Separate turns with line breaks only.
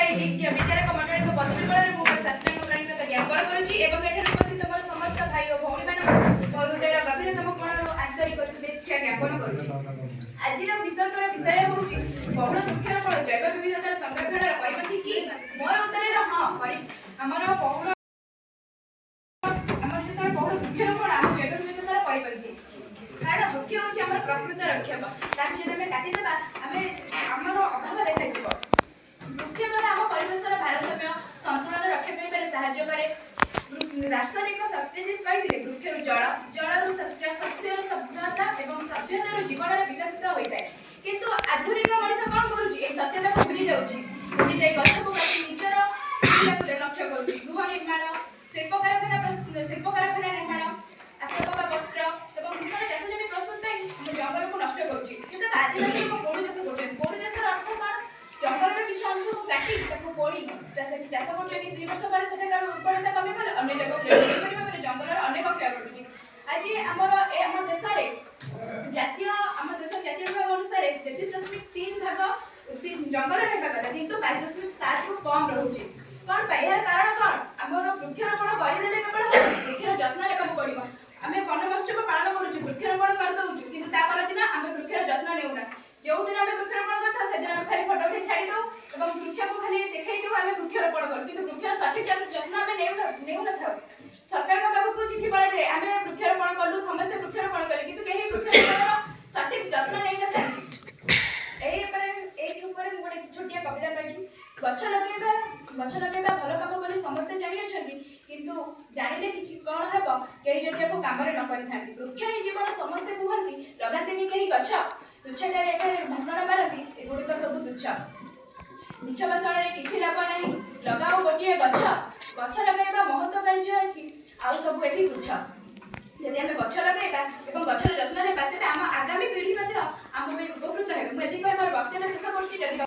ଏହି ବିଜ୍ଞ ବିଚାରକ ମଣ୍ଡଳୀଙ୍କ ପଦଯୁଗଳରେ ମୁଁ ମୋର ସାଷ୍ଟାଙ୍ଗ ପ୍ରଣିପାତ ଜ୍ଞାପନ କରୁଛି ଏବଂ ଏଠାରେ ଉପସ୍ଥିତ ମୋର ସମସ୍ତ ଭାଇ ଓ ଭଉଣୀମାନଙ୍କୁ ମୋ ହୃଦୟର ଗଭୀରତମ କୋଣରୁ ଆନ୍ତରିକ ଶୁଭେଚ୍ଛା ଜ୍ଞାପନ କରୁଛି। ଆଜିର ବିତର୍କର ବିଷୟ ହେଉଛି, ବହୁଳ ବୃକ୍ଷରୋପଣ ଜୈବ ବିବିଧତାର ସଂରକ୍ଷଣର ପରିପନ୍ଥୀ କି? ମୋର ଉତ୍ତରରେ ହଁ। ଆମର ବହୁଳ ଆମର ଯେତେବେଳେ ବହୁଳ ବୃକ୍ଷରୋପଣ ଆମ ଜୈବ ବିବିଧତାର ପରିପନ୍ଥୀ, କାରଣ ବୃକ୍ଷ ହେଉଛି ଆମର ପ୍ରକୃତ ରକ୍ଷକ। ତାକୁ ଯଦି ଆମେ କାଟିଦେବା, ଆମର ଅଭାବ ଦେଖାଯିବ। ବୃକ୍ଷ ଦ୍ୱାରା ଆମ ପରିବେଶର ଭାରସାମ୍ୟ, ସନ୍ତୁଳନ ରକ୍ଷା କରିବାରେ ସାହାଯ୍ୟ କରେ। ଦାର୍ଶନିକ ସକ୍ରେଟିସ୍ କହିଥିଲେ, ବୃକ୍ଷରୁ ଜଳ, ଜଳରୁ ଶସ୍ୟ, ଶସ୍ୟରୁ ସଭ୍ୟତା ଏବଂ ସଭ୍ୟତାରୁ ଜୀବନର ବିକଶିତ ହୋଇଥାଏ। କିନ୍ତୁ ଆଧୁନିକ ମଣିଷ କଣ କରୁଛି? ଏହି ସତ୍ୟତାକୁ ଭୁଲି ଯାଉଛି। ଭୁଲି ଯାଇ ଗଛକୁ କାଟି ନିଜର ସୁବିଧାକୁ ଲକ୍ଷ୍ୟ କରୁଛି। ଗୃହ ନିର୍ମାଣ, ଶିଳ୍ପ କାରଖାନା ନିର୍ମାଣ, ଆସବାବ ପତ୍ର ଏବଂ ନୂତନ ଚାଷ ଜମି ପ୍ରସ୍ତୁତ ପାଇଁ ଆମେ ଜଙ୍ଗଲକୁ ନଷ୍ଟ କରୁଛି। କିନ୍ତୁ ଆଦିବାସୀ ଲୋକ ପୋଡୁ ଚାଷ କରୁଛନ୍ତି। ପୋଡୁ ଚାଷର ଅର୍ଥ କଣ? ଜଙ୍ଗଲର କିଛି ଅଂଶକୁ କାଟି ତାକୁ ପୋଡି ସେଠି ଚାଷ କରୁଛନ୍ତି। 2 ବର୍ଷ ପରେ ସେଠାକାର ଉର୍ବରତା କମିଗଲେ ଅନ୍ୟ ଜାଗାକୁ ଯାଉଛନ୍ତି। ଏହିପରି ଭାବରେ ଜଙ୍ଗଲର ଅନେକ କ୍ଷୟ ଘଟୁଛି। ଆଜି ଆମର ଏ ଆମ ଦେଶରେ ଜାତୀୟ ଆମ ଦେଶ ଜାତୀୟ ବିଭାଗ ଅନୁସାରେ 33.3 ଭାଗ ଉଦ୍ଭିଦ ଜଙ୍ଗଲ ରହିବା କଥା, କିନ୍ତୁ 22.7ରୁ କମ୍ ରହୁଛି। କଣ ପାଇଁ? ଏହାର କାରଣ କଣ? ଆମର ବୃକ୍ଷରୋପଣ କରିଦେଲେ କେବଳ ହବନି, ବୃକ୍ଷର ଯତ୍ନ ନେବାକୁ ପଡିବ। ଆମେ ବନ ମହୋତ୍ସବ ପାଳନ କରୁଛୁ, ବୃକ୍ଷରୋପଣ କରିଦଉଛୁ, କିନ୍ତୁ ତା ପରଦିନ ଆମେ ବୃକ୍ଷର ଯତ୍ନ ନେଉନା। ଯୋଉଦିନ ଆମେ ବୃକ୍ଷରୋପଣ କରିଥାଉ, ସେଦିନ ଆମେ ଖାଲି ଫଟୋ ଉଠେଇ ଛାଡି ଦଉ ଏବଂ ବୃକ୍ଷକୁ ଖାଲି ଦେଖେଇ ଦଉ ଆମେ ବୃକ୍ଷରୋପଣ କରୁ, କିନ୍ତୁ ବୃକ୍ଷର ସଠିକ ଯତ୍ନ ଆମେ ନେଉନଥାଉ। ସରକାରଙ୍କ ପାଖକୁ ଚିଠି ପଳାଯାଏ, ଆମେ ବୃକ୍ଷରୋପଣ କଲୁ, ସମସ୍ତେ ବୃକ୍ଷରୋପଣ କଲେ, କିନ୍ତୁ କେହି ବୃକ୍ଷରୋପଣର ସଠିକ ଯତ୍ନ ନେଇନଥାନ୍ତି। ଏଇ ଉପରେ ମୁଁ ଗୋଟେ ଛୋଟିଆ କବିତା କହିବି। ଗଛ ଲଗେଇବା ଭଲ କାମ ବୋଲି ସମସ୍ତେ ଜାଣିଅଛନ୍ତି, କିନ୍ତୁ ଜାଣିଲେ କିଛି କଣ ହେବ, କେହି ଯଦି ଏହାକୁ କାମରେ ନ କରିଥାନ୍ତି। ବୃକ୍ଷ ହିଁ ଜୀବନ ସମସ୍ତେ କୁହନ୍ତି, ଲଗାନ୍ତିନି କେହି ଗଛ। ତୁଚ୍ଛାଟାରେ ଏଠାରେ ଭାଷଣ ମାରନ୍ତି, ଏଗୁଡ଼ିକ ସବୁ ତୁଚ୍ଛ। ମିଛ ଭାଷଣରେ କିଛି ଲାଭ ନାହିଁ, ଲଗାଅ ଗୋଟିଏ ଗଛ। ଗଛ ଲଗାଇବା ମହତ୍ଵ କାର୍ଯ୍ୟ ଏଠି, ଆଉ ସବୁ ଏଠି ତୁଚ୍ଛ। ଯଦି ଆମେ ଗଛ ଲଗାଇବା ଏବଂ ଗଛର ଯତ୍ନ ନେବା, ତେବେ ଆମ ଆଗାମୀ